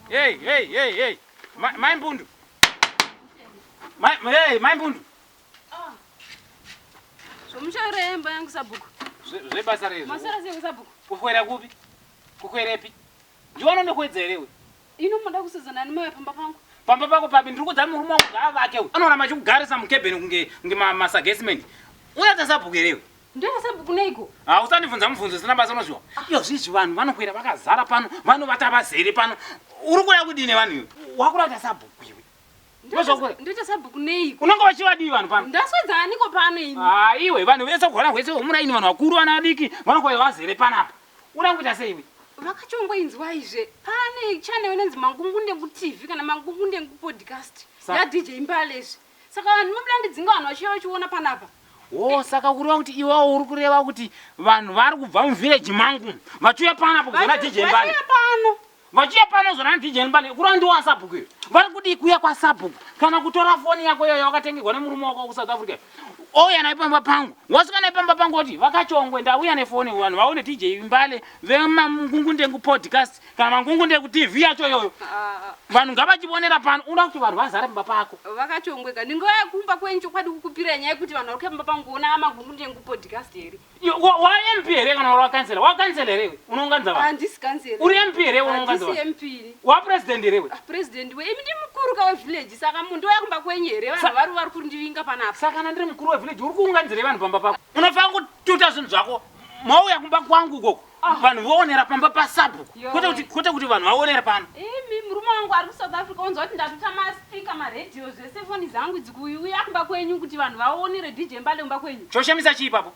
Hey, hey, hey, hey. Mai Mbundu. Mai, hey, Mai Mbundu. Ah. Zvomushaura yemba yangu sabhuku. Zvebasa rei? Masara sei sabhuku? Kukwera kupi? Kukwerepi? Ndiwe unondikwedza here iwe? Ino moda kusezana nani mai pamba pangu? Pamba pako papi? Ndiri kudza murume wangu ngaavake uyu. Anoramba achikugarisa mukebheni kunge kunge masagesimenti. Unoita sabhuku here iwe? Ndoita sabhuku neiko? Ah, usandibvunza mubvunzo usina basa unozviwa. Iyo zvizvi vanhu vanokwira vakazara pano, vanovata vazere pano. Uri kuda kudii nevanhu iwe? Wakuda kuita sabhuku iwe. Ndoita sabhuku neiko? Unonga vachivadii vanhu pano? Ndaswedza aniko pano ini? Ah, iwe vanhu vese kugara hwese hwemuraini vanhu vakuru vana vadiki vanokwira vazere panapa. Uda kuita sei iwe? Vakachongwa inzwaizve. Pane channel inonzi Mangungundengu TV kana Mangungundengu Podcast ya DJ Mbale izvi. Saka vanhu mubuda ndidzinga vanhu vachiuya vachiona panapa. Oh, saka kureva kuti iwewo uri kureva kuti vanhu vari kubva muvillage mangu vachiuya panapa kuzoona DJ Mbale. Vachiuya pano. Vachiuya pano kuzoona DJ Mbale. Kureva ndiwo asabhuku iwe. Vari kudii kuuya kwasabhuku kana kutora foni yako iyoyo wakatengerwa nemurume wako kuSouth Africa. Ouya nayo pamba pangu. Wasvika nayo pamba pangu oti vakachongwe ndauya nefoni vanhu vaone DJ Mbale vemangungundengu podcast kana mangungundengu TV yacho iyoyo. Ah. Vanhu ngavachionera pano. Unoda kuti vanhu vazare pamba pako. Vakachongweka. Ndingauya kumba kwenyu chokwadi kukupira nyaya yekuti vanhu vari kuuya pamba pangu kuona amangungundengu podcast here. Wa MP here kana wa kansela? Wa kansela here iwe? Unounganidza vanhu. Handisi kansela. Uri MP here unounganidza vanhu? Handisi MP. Wa president here iwe? Ah, president we imi ndi mukuru ka wevillage saka munhu ndouya kumba kwenyu here vanhu vari vari kundivinga panapa. Saka kana ndiri mukuru wevillage uri kuunganidzirei vanhu pamba pako? Unofanira kututa zvinhu zvako mouya kumba kwangu ukoko. Ah. Vanhu voonera pamba pasabhuku. Yo. Kwete kuti kwete kuti vanhu vaonere pano. Imi murume wangu ari kuSouth Africa onzwa kuti ndatuta maspeaker maradio zvese foni dzangu idzi kuuya kumba kwenyu kuti vanhu vaonere DJ Mbale kumba kwenyu. Choshamisa chii ipapo?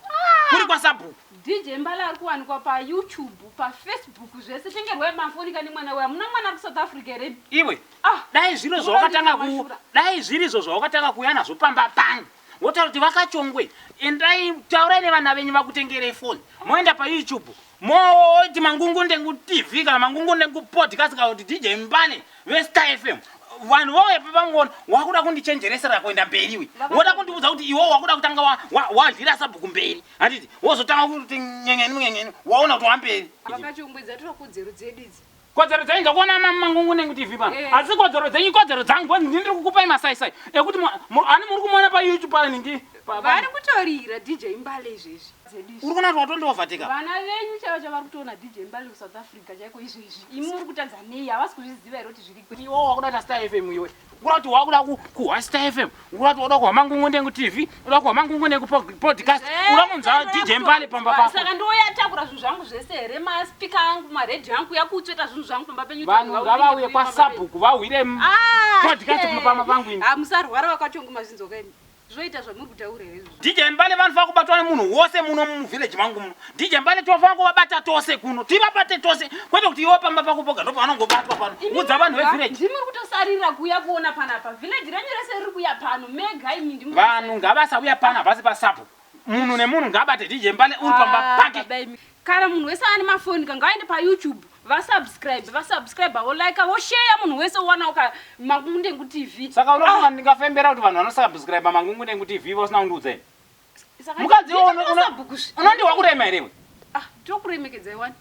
Kuri kwasabhuku. DJ Mbale ari kuwanikwa paYouTube, paFacebook zvese tengerwai mafoni kani mwana uyu. Hamuna mwana ari kuSouth Africa here? Iwe. Ah. Dai zviro Munoda zvawakatanga kuita ku mashura. dai zvirizvo zvawakatanga kuuya nazvo pamba pangu. Wotaura kuti vakachongwe endai taurai nevana venyu vakutengerei foni. Moenda paYouTube moti mangungundengu TV kana mangungundengu podcast kana kuti DJ Mbane veStar FM. Vanhu vauya pavangoona wakuda kundichenjeresera kuenda mberi iwe. Woda kundiudza kuti iwe wakuda kutanga wadyira wa, wa sabhuku mberi. Handiti wozotanga kuti nyen'eni nyen'eni waona kuti wamberi. Vakachongwe dzatora kodzero dzedu idzi. Kodzero dzenyu dzokuona Mangungunengu TV pano. Eh. Asi kodzero dzenyu kodzero dzangu because ndini ndiri kukupai masaisai ekuti ani muri kumuona pa YouTube paningi. Vari kutorira DJ Mbale izvezvi. Uri kuona kuti watondiovateka. Vana venyu chaivo chavari kutoona DJ Mbale kuSouth Africa chaiko izvezvi. Imi muri kutadza nei? Havasi kuzviziva here kuti zviri kuitika? Iwe wakuda kuita Star FM iwe. Ukuda kuti wakuda kuhwa Star FM, ukuda kuti wakuda kuhwa Mangungundengu TV, uda kuhwa Mangungundengu podcast, uda kunzwa DJ Mbale pamba pako. Saka ndoyatakura zvinhu zvangu zvese here, maspika angu, maredhiyo angu, yakutsveta zvinhu zvangu pamba penyu. Vanhu ngavauye kwasabhuku vahwire ah, podcast pamba pangu ini. Ah, musarwara vakachongoma zvinzoka imi. Zvoita zvamuri kutaura here izvozvo? DJ Mbale vanofanira kubatwa nemunhu wose muno muvillage mangu muno. DJ Mbale tofanira kuvabata tose kuno. Tivabate tose kwete kuti iwe pamba pako poga ndopavanongobatwa pano. Udza vanhu vevillage. Ndimi muri kutosarira kuuya kuona panapa. Village renyu rese riri kuuya pano. Mega imi ndimi. Vanhu ngavasauya pano hapasi pasabhuku. Munhu nemunhu ngaabate DJ Mbale uri pamba ah, pake. Baba imi. Kana munhu wese ane mafoni ka ngaende paYouTube vasubscribe vasubscribe volike voshare munhu wese owanawo ka Mangungundengu TV. Saka unofunga ah. ndingafembera kuti vanhu vanosubscribe Mangungundengu TV vasina kundiudza ini? Mukadzi unondi wakurema here iwe? Ah, tokuremekedzai wani.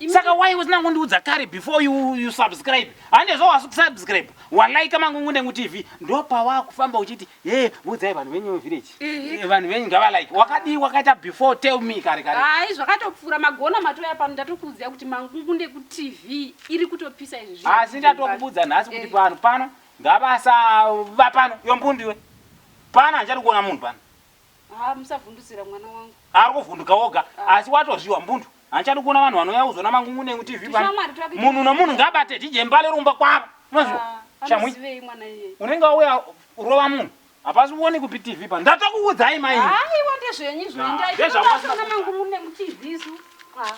Saka why usina kundiudza kare before you, you subscribe? Handezvo wasubscribe walaika Mangungundengu TV ndopawakufamba uchiti Hey, udzai vanhu venyu village. Eh, vanhu venyu ngava like. Wakadii wakaita before tell me kare kare. Hayi zvakatopfuura magona matoya pano ndatokuudzai kuti mangungunde ku TV iri kutopisa izvi. Asi ndatokubudza nhasi kuti eh. pano pano ngavasava pano yombundu iwe. Pano handichadi kuona munhu pano. Ah, musavhundusira mwana wangu. Ari kuvhunduka woga ah. Asi watozviwa mbundu. Handichadi kuona vanhu vanouya kuzoona mangungundengu TV pano. Munhu nomunhu ngaabate DJ Mbale rumba kwavo. Unozviwa? Ah, Shamwi. Unenge wauya rova munhu. Hapasi uone kupi TV pano. Ndatokuudzai mai. Aiwa ndezvenyu izvo. Ndezvangu mangungundengu TV isu. Ah.